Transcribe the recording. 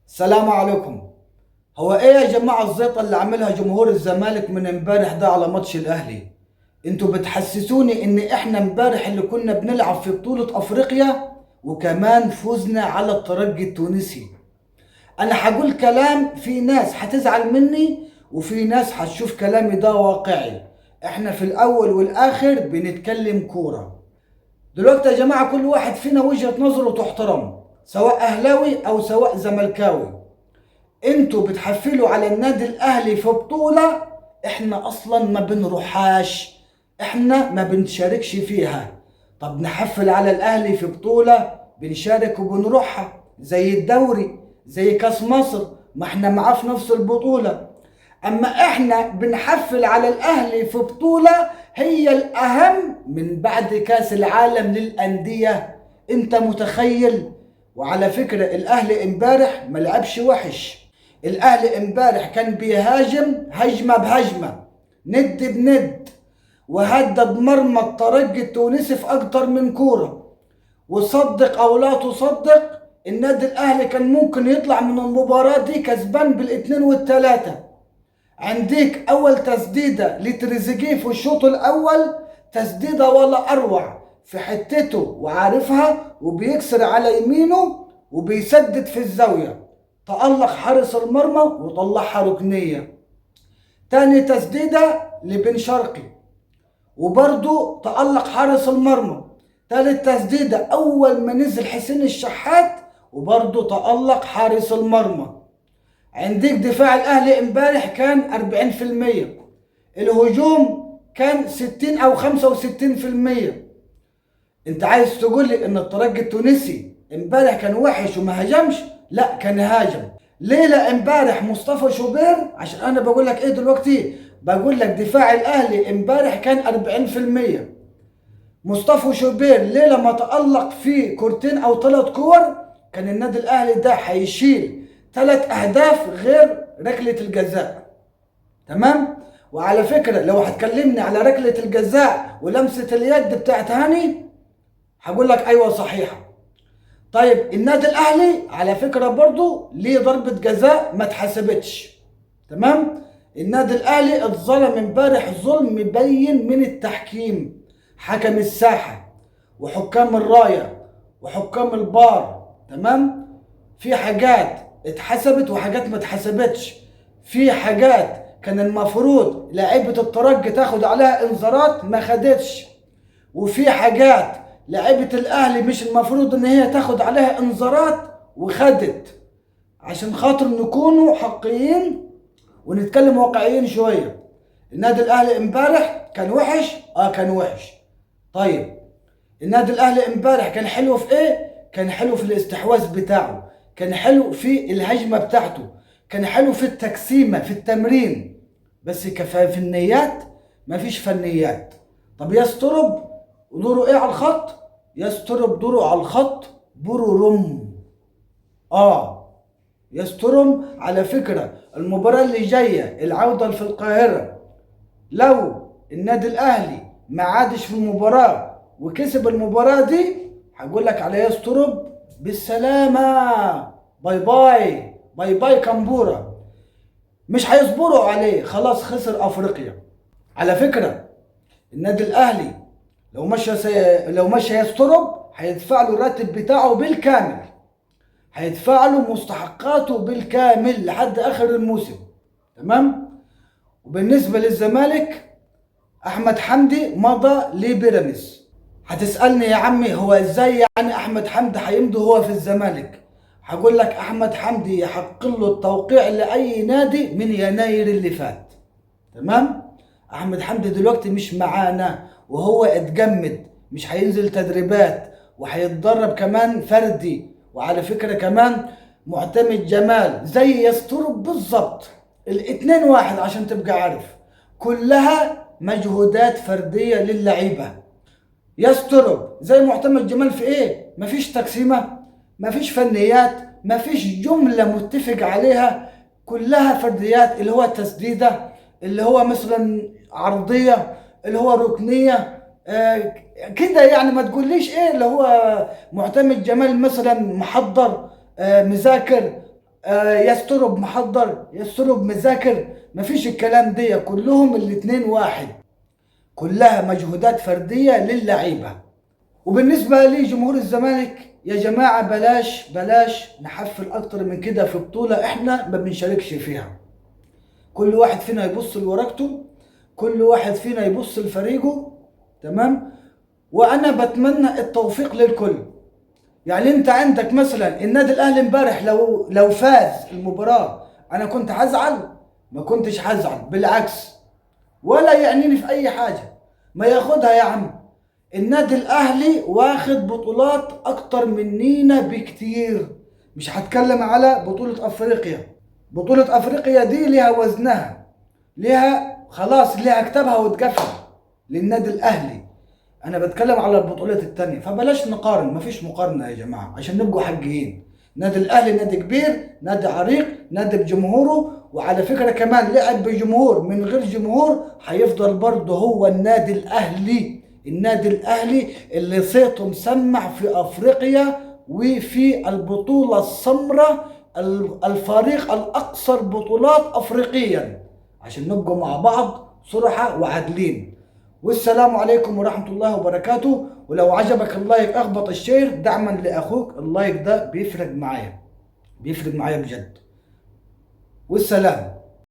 السلام عليكم. هو ايه يا جماعة الزيطة اللي عاملها جمهور الزمالك من امبارح ده على ماتش الاهلي؟ انتوا بتحسسوني ان احنا امبارح اللي كنا بنلعب في بطولة افريقيا وكمان فزنا على الترجي التونسي. انا هقول كلام في ناس هتزعل مني وفي ناس هتشوف كلامي ده واقعي. احنا في الاول والاخر بنتكلم كورة. دلوقتي يا جماعة كل واحد فينا وجهة نظره تحترم، سواء اهلاوي او سواء زملكاوي. انتوا بتحفلوا على النادي الاهلي في بطولة احنا اصلا ما بنروحهاش، احنا ما بنشاركش فيها. طب نحفل على الاهلي في بطولة بنشارك وبنروحها زي الدوري زي كاس مصر، ما احنا معاه في نفس البطولة. اما احنا بنحفل على الاهلي في بطولة هي الاهم من بعد كاس العالم للاندية. انت متخيل؟ وعلى فكرة الاهلي امبارح ما لعبش وحش، الاهلي امبارح كان بيهاجم هجمة بهجمة، ند بند، وهدد مرمى الترجي التونسي في اكتر من كورة. وصدق او لا تصدق النادي الاهلي كان ممكن يطلع من المباراة دي كسبان بالاثنين والثلاثة. عنديك اول تسديدة لتريزيجيه في الشوط الاول، تسديدة ولا اروع في حتته وعارفها، وبيكسر على يمينه وبيسدد في الزاوية، تألق حارس المرمى وطلعها ركنية. تاني تسديدة لبن شرقي وبرضه تألق حارس المرمى. تالت تسديدة أول ما نزل حسين الشحات وبرضه تألق حارس المرمى. عندك دفاع الأهلي امبارح كان 40%، الهجوم كان 60 أو 65%. انت عايز تقول لي ان الترجي التونسي امبارح كان وحش وما هجمش؟ لا، كان هاجم. ليلة امبارح مصطفى شوبير، عشان انا بقول لك ايه دلوقتي، بقول لك دفاع الاهلي امبارح كان 40%. مصطفى شوبير ليلة ما تألق في كورتين او 3 كور، كان النادي الاهلي ده هيشيل 3 اهداف غير ركلة الجزاء. تمام؟ وعلى فكرة لو هتكلمني على ركلة الجزاء ولمسة اليد بتاعت هاني هقول لك ايوه صحيحة. طيب النادي الاهلي على فكرة برضو ليه ضربة جزاء ما اتحسبتش. تمام؟ النادي الاهلي اتظلم امبارح ظلم مبين من التحكيم، حكم الساحة وحكام الراية وحكام البار. تمام؟ في حاجات اتحسبت وحاجات ما اتحسبتش، في حاجات كان المفروض لعيبة الترجي تاخد عليها انذارات ما خدتش، وفي حاجات لعيبة الاهلي مش المفروض ان هي تاخد عليها انذارات وخدت. عشان خاطر نكونوا حقيين ونتكلم واقعيين شوية. النادي الاهلي امبارح كان وحش؟ كان وحش. طيب النادي الاهلي امبارح كان حلو في ايه؟ كان حلو في الاستحواذ بتاعه، كان حلو في الهجمة بتاعته، كان حلو في التقسيمة في التمرين، بس كفنيات مفيش فنيات. طب يسترب دوره ايه على الخط؟ يسترب دوره على الخط برورم. يسترم على فكرة المباراة اللي جاية العودة في القاهرة، لو النادي الاهلي ما عادش في المباراة وكسب المباراة دي هقول لك على يسترب بالسلامة، bye bye bye bye كامبورا، مش هيصبروا عليه، خلاص خسر افريقيا. على فكرة النادي الاهلي لو مشى يسترب هيدفع له الراتب بتاعه بالكامل، هيدفع له مستحقاته بالكامل لحد اخر الموسم. تمام؟ وبالنسبة للزمالك احمد حمدي مضى لبيراميدز. هتسألني يا عمي هو ازاي يعني احمد حمدي هيمضي هو في الزمالك؟ هقول لك احمد حمدي يحق له التوقيع لاي نادي من يناير اللي فات. تمام؟ احمد حمدي دلوقتي مش معانا وهو اتجمد، مش هينزل تدريبات وهيتدرب كمان فردي. وعلى فكرة كمان معتمد جمال زي يسترب بالظبط، الاتنين واحد عشان تبقى عارف، كلها مجهودات فردية للعيبة. يسترب زي معتمد جمال في ايه؟ مفيش تقسيمة، مفيش فنيات، مفيش جملة متفق عليها، كلها فرديات، اللي هو تسديدة، اللي هو مثلا عرضية، اللي هو ركنية، كده يعني. ما تقوليش ايه اللي هو معتمد جمال مثلا محضر، مذاكر، يستروا بمحضر، يستروا بمذاكر، مفيش الكلام دي، كلهم الاتنين واحد، كلها مجهودات فردية للعيبة. وبالنسبة لجمهور الزمالك يا جماعة، بلاش بلاش نحفل أكتر من كده في بطولة احنا ما بنشاركش فيها. كل واحد فينا يبص لورقته، كل واحد فينا يبص لفريقه، تمام؟ وأنا بتمنى التوفيق للكل. يعني انت عندك مثلا النادي الاهلي امبارح لو فاز المباراة انا كنت هزعل؟ ما كنتش هزعل، بالعكس، ولا يعنيني في اي حاجة، ما ياخدها يا عم. النادي الاهلي واخد بطولات اكتر منينا بكتير. مش هتكلم على بطولة افريقيا، بطولة افريقيا دي ليها وزنها، ليها خلاص، ليها كتابها واتقفل للنادي الاهلي. انا بتكلم على البطولات التانية، فبلاش نقارن، مفيش مقارنة يا جماعة عشان نبقوا حقيقيين. نادي الاهلي نادي كبير، نادي عريق، نادي بجمهوره، وعلى فكرة كمان لعب بجمهور من غير جمهور هيفضل برضه هو النادي الاهلي، النادي الاهلي اللي صيته مسمع في افريقيا وفي البطولة السمراء، الفريق الاكثر بطولات افريقيا، عشان نبقوا مع بعض صرحة وعادلين. والسلام عليكم ورحمة الله وبركاته. ولو عجبك ال like اخبط ال share دعما لاخوك، ال like ده بيفرق معايا، بيفرق معايا بجد. والسلام.